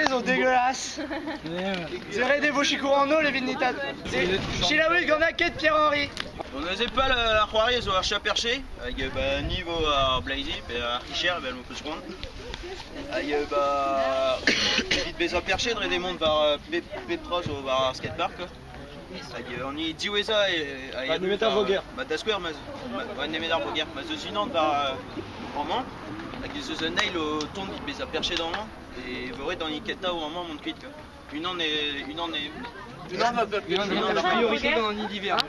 Se zo dégueulasse. Ze ret e vo sikour an holl evit nitat. Selaouit gant aked Pierre-Henri. Bon, neuze pal ar c'hoari zo ar chat-perché, hag ba ni vo ar bleizi, pe ar c'hicher, evel m'ho peus c'hoant. Hag ba evit bezañ perchet ret eo mont war pep, pep tra zo war ar skatepark. Quoi. Hag an hini diwezhañ a Ba, nemet ar voger. Ba da skouer, ma, ma, nemet ar voger. Ma 'z eus unan war amañ, hag ez eus un eil o tont evit bezañ perchet amañ, e vo ret an hini kentañ o amañ mont kuit. Quoi. Unan e unan e Unan unan a priorité gant an hini divers.